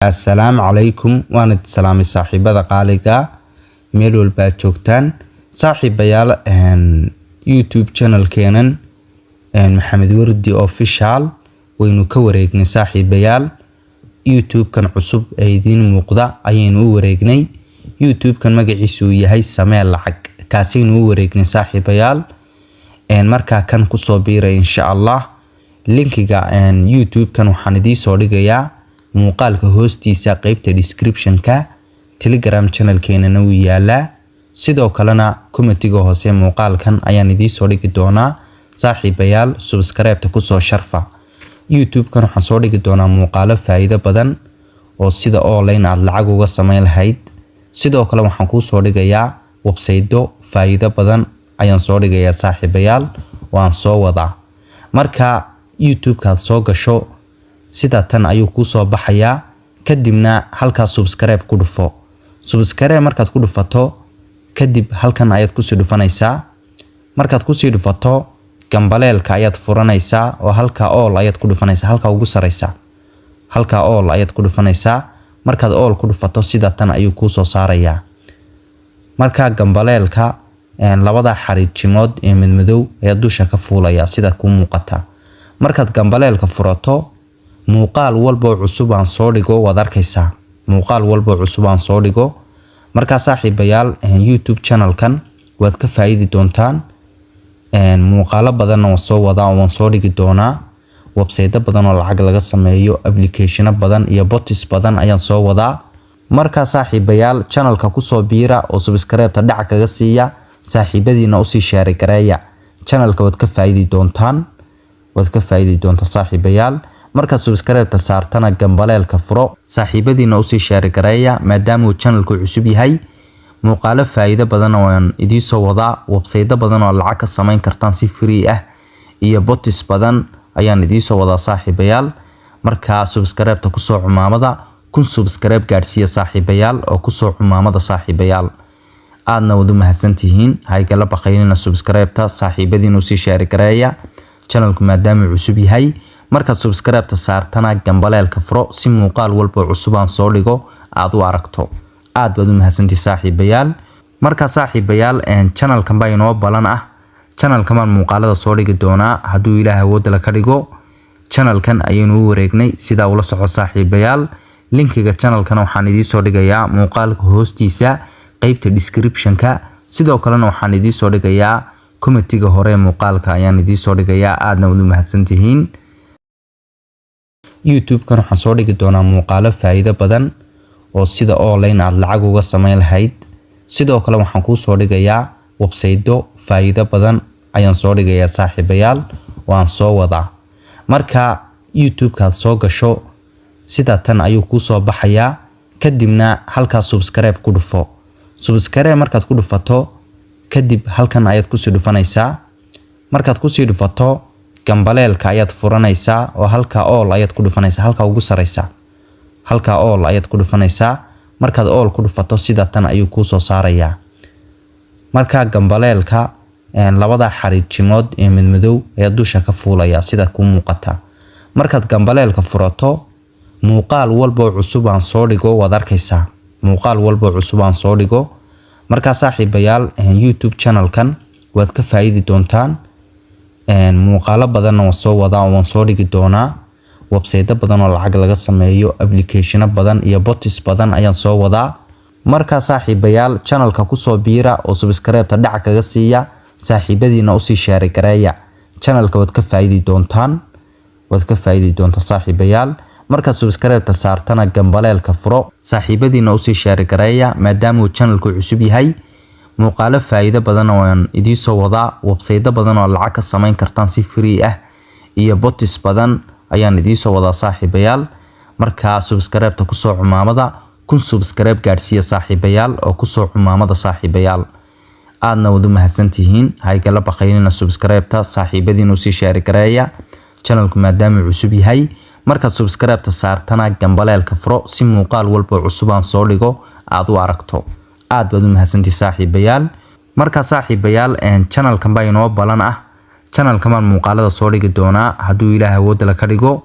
Assalaamu calaykum. Waan idin salaamay, saaxiibada qaaliga, meel walba aad joogtaan. Saaxiibayaal, YouTube channelkeenan Maxamed Wardi Official waynu ka wareegnay. Saaxiibayaal, YouTube-kan cusub ee idiin muuqda ayaynu u wareegnay. YouTube-kan magaciisu uu yahay Samee Lacag, kaasaynu u wareegnay, saaxiibayaal. Markaa kan kusoo biiray, insha Allah. Linkiga YouTube-kan waxaan idiin soo dhigayaa muuqaalka hoostiisa, qeybta description-ka. Telegram channelkeenana wuu yaalaa, sidoo kalena commentiga hoose muuqaalkan ayaan idiin soo dhigi doonaa. Saaxiibayaal, subscribe-ta kusoo sharfa. YouTube-kan waxaan soo dhigi doonaa muuqaalo faa'iido badan oo sida online aad lacag uga samayn lahayd. Sidoo kale waxaan kuu soo dhigayaa websaydo faa'iido badan ayaan soo dhigayaa, saaxiibayaal, waan soo wadaa. Marka YouTube-ka aad soo gasho, sida tan ayuu kuu soo baxayaa. Kadibna halkaas subscribe ku dhufo. Subscribe markaad ku dhufato kadib, halkan ayaad kusii dhufanaysaa. Markaad kusii dhufato, gambaleelka ayaad furanaysaa oo halka all ayaad ku dhufanaysaa, halka ugu sareysa. Halka all ayaad ku dhufanaysaa. Markaad all ku dhufato, sida tan ayuu kuu soo saarayaa. Marka gambaleelka labada xariijimood ee madmadow ayaa dusha ka fuulaya, sida kuu muuqata. Markaad gambaleelka furato, muuqaal walba oo cusub aan soo dhigo waad arkaysaa, muuqaal walba oo cusub aan soo dhigo. Markaa saaxiibayaal, YouTube channelkan waad ka faa'iidi doontaan. Muuqaalo badanna waan soo wadaa oo waan soo dhigi doonaa. Websaydo badan oo lacag laga sameeyo, applicationo badan iyo bots badan ayaan soo wadaa. Markaa saaxiibayaal, channelka kusoo biira oo subscribe-ta dhac kaga siiya, saaxiibadiina usii share gareeya. Channelka waad ka faa'iidi doontaan, waad ka faa'iidi doontaa, saaxiibayaal. Markaad subscribe-ta saartana, gambaleelka furo, saaxiibadiina usii share gareeya, maadaama uu channelku cusub yahay. Muuqaalo faa'iido badan waan idiin soo wadaa. Websaydo badan oo lacag ka samayn kartaan si free ah iyo bots badan ayaan idiin soo wadaa, saaxiibayaal. Markaa subscribe-ta kusoo cumaamada, 1000 subscribe gaadhsiiya, saaxiibayaal, oo kusoo cumaamada. Saaxiibayaal, aadna wad u mahadsantihiin. Haygala baqaynina subscribe-ta, saaxiibadiina usii share gareeya channelku maadaama uu cusub yahay. Markaad subscribe-ta saartana, gambaleelka furo si muuqaal walba oo cusub aan soo dhigo aad u aragto. Aad baad u mahadsantihi, saaxiibayaal. Markaa saaxiibayaal, channelkan baa inoo balan ah. Channelkan baan muuqaalada soo dhigi doonaa hadduu Ilaah awoodda la ka dhigo. Channelkan ayaynu u wareegnay, sidaa ula soco, saaxiibayaal. Linkiga channelkan waxaan idiin soo dhigayaa muuqaalka hoostiisa, qeybta description-ka. Sidoo kalena waxaan idiin soo dhigayaa commentiga hore muuqaalka ayaan idiin soo dhigayaa. Aadna waad u mahadsantihiin. YouTube-kan waxaan soo dhigi doonaa muuqaalo faa'iido badan oo sida online aad lacag uga samayn lahayd. Sidoo kale waxaan kuu soo dhigayaa websaydo faa'iido badan ayaan soo dhigayaa, saaxiibayaal, waan soo wadaa. Marka YouTube-ka aad soo gasho, sida tan ayuu kuu soo baxayaa. Kadibna halkaas subscribe ku dhufo. Subscribe markaad ku dhufato kadib, halkan ayaad kusii dhufanaysaa. Markaad kusii dhufato, gambaleelka ayaad furanaysaa oo halka all ayaad ku dhufanaysaa, halka ugu sareysa. Halka all ayaad ku dhufanaysaa. Markaad all ku dhufato, sida tan ayuu kuu soo saarayaa. Marka gambaleelka labada xariijimood ee madmadow ayaa dusha ka fuulaya, sida kuu muuqata. Markaad gambaleelka furato, muuqaal walba oo cusub aan soo dhigo waad arkaysaa, muuqaal walba oo cusub aan soo dhigo. Markaa saaxiibayaal, YouTube channelkan waad ka faa'iidi doontaan. Muuqaalo badanna waan soo wadaa oo waan soo dhigi doonaa. Websaydo badan oo lacag laga sameeyo, applicationo badan iyo bots badan ayaan soo wadaa. Markaa saaxiibayaal, channelka kusoo biira oo subscribe-ta dhac kaga siiya, saaxiibadiina usii share gareeya. Channelka waad ka faa'iidi doontaan, waad ka faa'iidi doontaa, saaxiibayaal. Markaad subscribe-ta saartana, gambaleelka furo, saaxiibadiina usii share gareeya, maadaama uu channelku cusub yahay. Muuqaalo faa'iido badan waan idiin soo wadaa. Websaydo badan oo lacag ka samayn kartaan si free ah iyo bots badan ayaan idiin soo wadaa, saaxiibayaal. Markaa subscribe-ta kusoo cumaamada, 1000 subscribe gaadhsiiya, saaxiibayaal, oo kusoo cumaamada. Saaxiibayaal, aadna wad u mahadsantihiin. Haygala baqaynina subscribe-ta, saaxiibadiina usii share gareeya channelku maadaama uu cusub yahay. Markaad subscribe-ta saartana, gambaleelka furo si muuqaal walba oo cusub aan soo dhigo aad u aragto. Aad baad u mahadsantihi, saaxiibayaal. Markaa saaxiibayaal, channelkan baa inoo balan ah. Channelkan baan muuqaalada soo dhigi doonaa hadduu Ilaah awoodda la ka dhigo.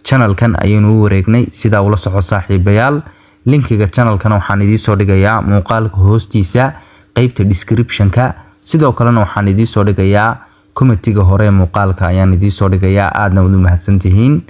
Channelkan ayaynu u wareegnay. Sidaa ula soco, saaxiibayaal. Linkiga channelkana waxaan idiin soo dhigayaa muuqaalka hoostiisa, qeybta descriptionka. Sidoo kalena waxaan idiin soo dhigayaa commentiga hore muuqaalka ayaan idiin soo dhigayaa. Aadna waad u mahadsantihiin.